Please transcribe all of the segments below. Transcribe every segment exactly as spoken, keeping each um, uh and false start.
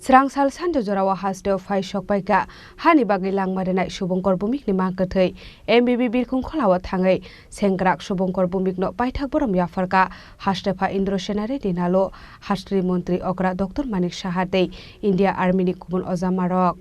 Srang sal sanjo jorao hasteo phai sokpaikha, hani bagwi langma rwnai Subhankar Bhumikni mang kwthwi. M B B birkhung kholao thangwi sengkrak Subhankar Bhumikno paithak borom yapharkha, hastepha Indra Sena Reddy Nalo, hasteni montri okra Doctor Manik Saha tei India Army ni kubun ojamarok.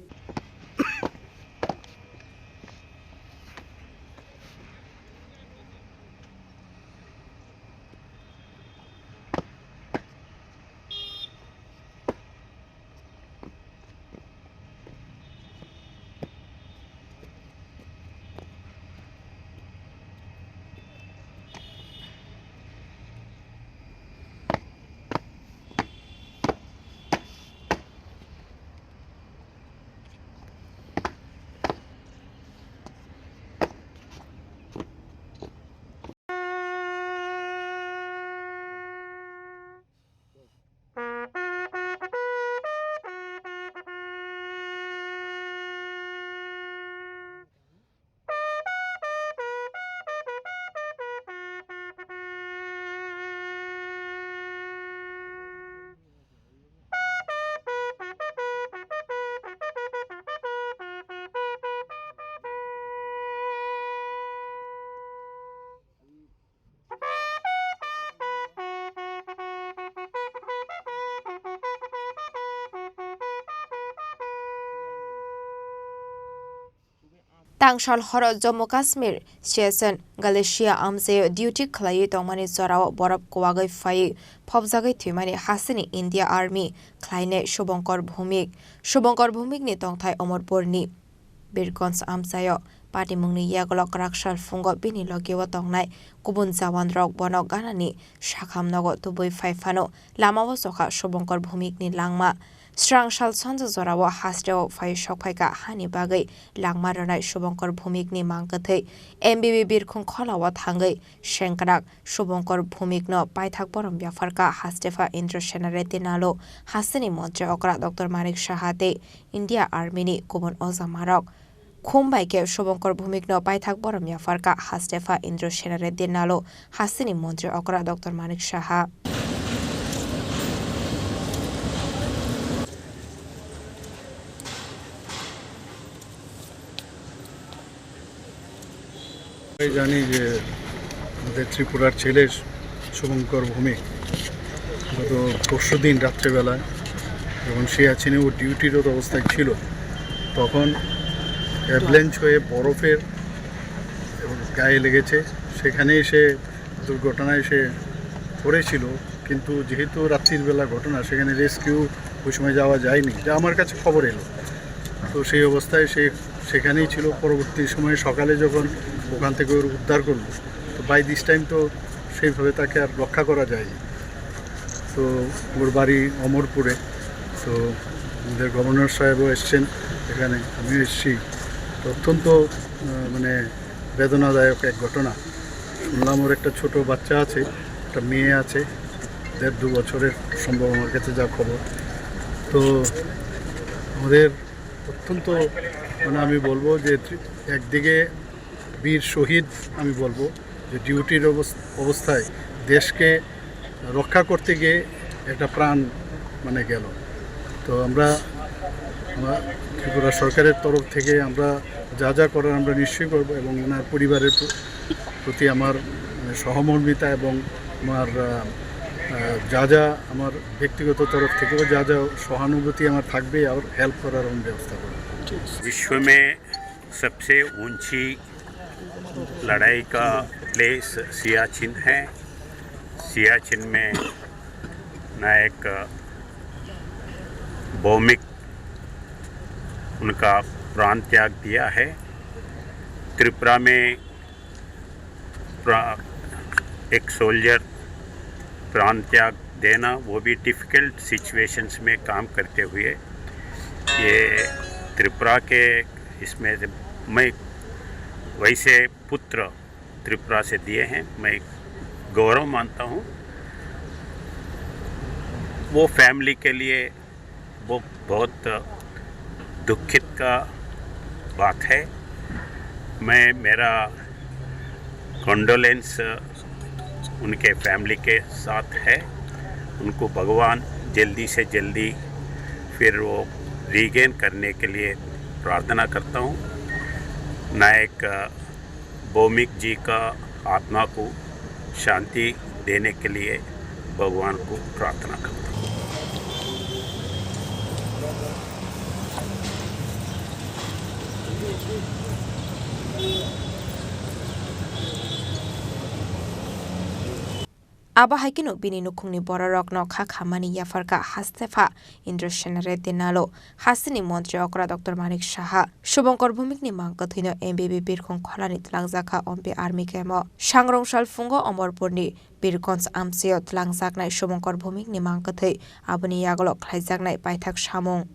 Tangsal horo Jammu Kashmir, Siachen, Galesia amchaio duty khlaiwi tongmani jorao borok kuwagwi phaiwi phobjagwi thwimani hasteni India Army khlainai Subhankar Bhumik. Subhankar Bhumikni tongthai Omorpurni Birganj amchaio patimungni yagulo kwrak sal phungo bini logio tongnai kubun jawanrok bono ganani sakham nogo tubui phai phano lamao chokha Subhankar Bhumikni langma. Srang sal sanja jorao hasteo phai sokphaikha hani bagwi langma rwnai Subhankar Bhumikni mang kwthwi. M B B birkhung kholao thangwi sengkrak Subhankar Bhumikno paithak borom yapharkha hastepha Indra Sena Reddy Nalo, hasteni montri okra Doctor Manik Saha tei India Army ni kubun ojamarok. Khum bai khe Subhankar Bhumikno paithak borom yapharkha hastepha Indra Sena Reddy Nalo, hasteni montri okra Doctor Manik Saha. সবাই জানি যে আমাদের ত্রিপুরার ছেলে শুভঙ্কর ভৌমিক গত পরশু দিন রাত্রেবেলা যখন সিয়াচিনে ও ডিউটিরত অবস্থায় ছিল, তখন অ্যাভলাঞ্চ হয়ে বরফের গায়ে লেগেছে। সেখানেই সে দুর্ঘটনায় সে পড়েছিল, কিন্তু যেহেতু রাত্রির বেলা ঘটনা, সেখানে রেস্কিউ ওই সময় যাওয়া যায়নি, যা আমার কাছে খবর এলো। তো সেই অবস্থায় সে সেখানেই ছিল। পরবর্তী সময়ে সকালে যখন ওখান থেকে ওর উদ্ধার করলো, তো বাই দিস টাইম তো সেইভাবে তাকে আর রক্ষা করা যায়নি। তো ওর বাড়ি অমরপুরে। তো আমাদের গভর্নর সাহেবও এসছেন এখানে, আমিও এসছি। তো অত্যন্ত, আহ, মানে বেদনাদায়ক এক ঘটনা। শুনলাম ওর একটা ছোট বাচ্চা আছে, একটা মেয়ে আছে, দেড় দু বছরের সম্ভব, আমার কাছে যা খবর। তো আমাদের অত্যন্ত, মানে আমি বলবো যে ত্রি-, একদিকে বীর শহীদ আমি বলবো যে ডিউটির অবস-, অবস্থায় দেশকে রক্ষা করতে গিয়ে একটা প্রাণ মানে গেল। তো আমরা, আমরা ত্রিপুরা সরকারের তরফ থেকে আমরা যা যা করার আমরা নিশ্চয়ই করব এবং ওনার পরিবারের প্র-, প্রতি আমার মানে সহমর্মিতা এবং আমার, আহ, আহ, যা যা আমার ব্যক্তিগত তরফ থেকেও যা যা সহানুভূতি আমার থাকবে, আর হেল্প করার আমি ব্যবস্থা করব। विश्व में सबसे ऊंची लड़ाई का प्लेस सियाचिन है। सियाचिन में नायक भौमिक उनका प्राण त्याग दिया है। त्रिपुरा में प्रा-, एक सोल्जर प्राण त्याग देना, वो भी डिफिकल्ट सिचुएशंस में काम करते हुए, ये त्रिपुरा के, इसमें से मैं वैसे पुत्र त्रिपुरा से दिए हैं, मैं गौरव मानता हूँ। वो फैमिली के लिए वो बहुत दुखित का बात है। मैं, मेरा कंडोलेंस उनके फैमिली के साथ है। उनको भगवान जल्दी से जल्दी फिर वो रिगेन करने के लिए प्रार्थना करता हूँ। नायक, अ, भौमिक जी का आत्मा को शांति देने के लिए भगवान को प्रार्थना करता हूँ। Abo hai kheno bini nukhungni bororokno kha khammani yapharkha hastepha Indrasena Reddy Nalo, hasteni montri okra Doctor Manik Saha. Subhankar Bhowmikni mang kwthwino M B B birkhong kholani twlangjakha Ompi Army Camp-o. Sangrong salphungo Omorpurni Birgonj amchaio twlangjaknai Subhankar Bhowmikni mang kwthwi, aboni yagulo khlaijaknai paithak samung.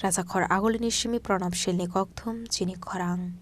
Rajakhor Agulini simi Pranab Silni kokthum chini khorang.